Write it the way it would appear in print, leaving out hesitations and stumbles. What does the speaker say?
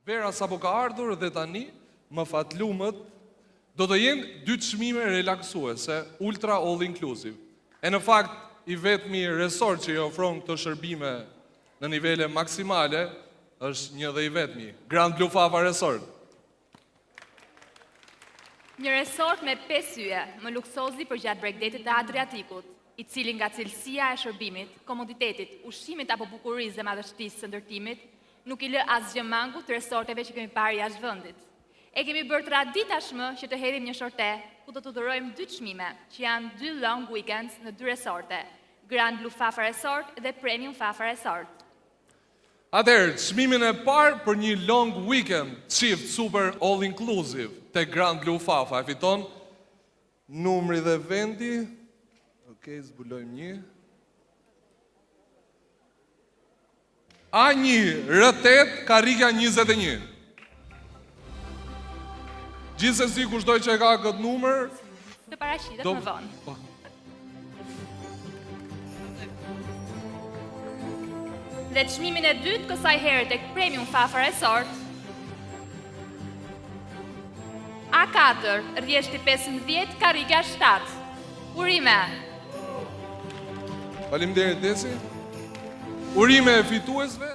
Vera sapo ka ardhur dhe tani më fatlumët do të jenë dy çmime relaksuese ultra all inclusive. E në fakt i vetmi resort që i ofron këto shërbime në nivele maksimale është një dhe i vetmi, Grand Blue Fafa Resort. Një resort me 5 yje, më luksozi përgjatë bregdetit të Adriatikut, i cili nga cilësia e shërbimit, komoditetit, ushqimit apo bukurisë dhe madhështisë së ndërtimit, nuk i lë asgjë mangut të resorteve që kemi parë jashtë vendit. E kemi bërë traditë tashmë që të hedhim një shorte, ku do të dhurojmë dy çmime, që janë dy long weekends në dy resorte, Grand Blue Fafa Resort dhe Premium Fafa Resort. Atëherë, çmimin e parë për një long weekend, çift super all inclusive te Grand Blue Fafa e fiton numri dhe vendi. Okej, zbulojmë një. A1 R8 karrika 21. Gjithsesi kushdo që e ka këtë numër, Të paraqitet Do- më vonë. Po. Dhe çmimin e dytë kësaj here tek Premium Fafa Resort. A4, rrjeshti 15, karriga 7. Urime! Faleminderit Desi. Urime fituesve.